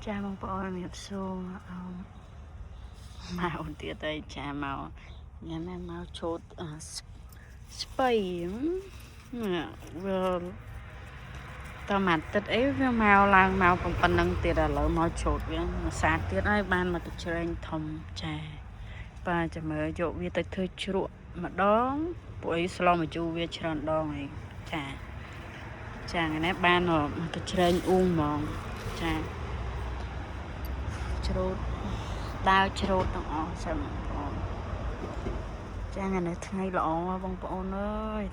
ចាបងប្អូនជំរាបសួរអឺមកទៀតហើយចាមកញ៉ាំមកជូតអឺស្ពៃនេះវាតមកទឹកអីវាមកឡើងមកប៉ុណ្ណឹងទៀតឥឡូវមកជូតវាមួយសាទៀតហើយបានមកទៅជ្រែងធំចាបាទចាំមើលយកវាទៅធ្វើជ្រក់ម្ដងពួកអីស្លមកជូរវាច្រើនដងហើយចាចាថ្ងៃនេះបានមកទៅជ្រែងអ៊ូងហ្មងចា ច្រូតដាវច្រូតទាំងអស់ចាំបងប្អូនចាថ្ងៃនេះថ្ងៃល្អបងប្អូនអើយ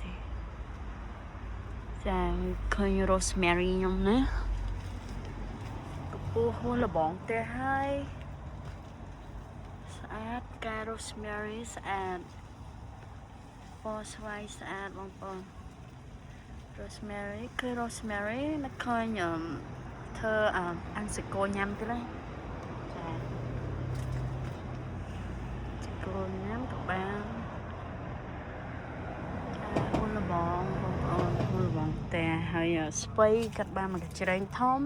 ចាឃើញ rosemary ខ្ញុំណាកពស់ហួលលបងផ្ទះហើយស្អាតផ្កា rosemary ស្អាតពណ៌ស្វាយស្អាតបងប្អូន rosemary គឺ rosemary នឹកឃើញអឺធ្វើអាំងសាគោញ៉ាំទៀតហើយ ចាចកូនញ៉ាំក៏បានចាហូលលបងបងប្អូនហូលលបងផ្ទះហើយស្ពៃកាត់បានមកកញ្ច្រែងធំ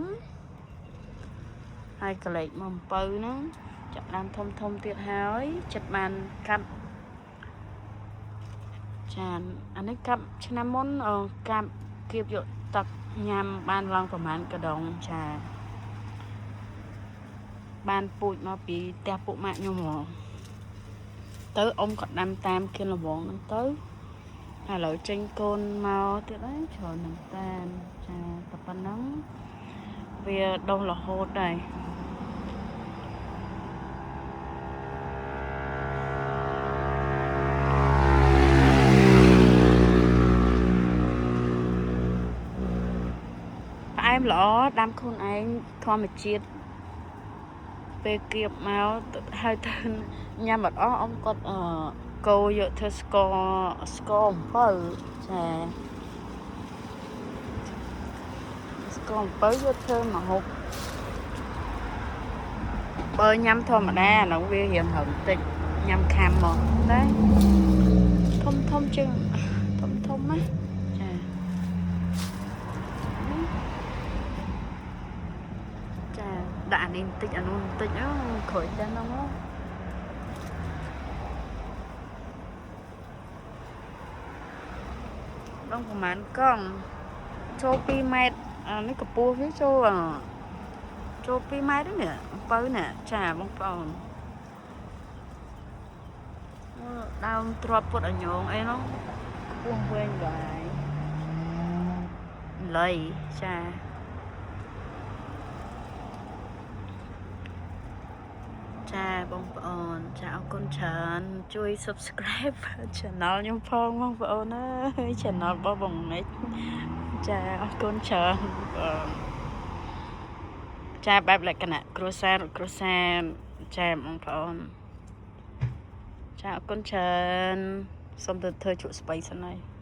ហើយកលែកមកអំពៅហ្នឹងចាប់ដើមធំធំទៀតហើយចិត្តបានកាប់ចាអានេះកាប់ឆ្នាំមុនកាប់គៀបយកទឹកញ៉ាំបានឡើងប្រហែលកដងចា បានពូជមកពីផ្ទះពួកម៉ាក់ខ្ញុំហ្មងទៅអ៊ំក៏ដាំតាមគៀនលបងហ្នឹងទៅហើយឥឡូវចេញកូនមកទៀតហើយច្រើនមែនតានចាតែប៉ុណ្ណឹងវាដុះរហូតដែរផ្អែមល្អដាំខ្លួនឯងធម្មជាតិពេលគៀបមកហើយទៅញ៉ាំអត់អស់អ៊ំគាត់អឺកោយកធ្វើស្ករស្ករអំពៅចាស្ករអំពៅយកធ្វើម្ហូបបើញ៉ាំធម្មតាអានោះវារៀងរឹងតិចញ៉ាំខាំមកតែធំធំជាងធំធំណាចាចាដាក់អានេះបន្តិចអានោះបន្តិចអូក្រួយតែហ្នឹងហ៎ដងប្រហែលកង់ចូល2ម៉ែត្រអានេះកម្ពស់វាចូលអចូល2ម៉ែត្រនេះអំពៅនេះចាបងប្អូនដើមទ្របពុតអញងអីនោះខ្ពស់វែងបាយលៃចាចាបងប្អូនចាអរគុណច្រើនជួយ Subscribe Channel ខ្ញុំផងបងប្អូនអើយ Channel របស់បងនិចចាអរគុណច្រើនបងប្អូនចាបែបលក្ខណៈគ្រួសារគ្រួសារចាបងប្អូនចាអរគុណច្រើនសូមទៅធ្វើជក់ស្បៃសិនហើយ។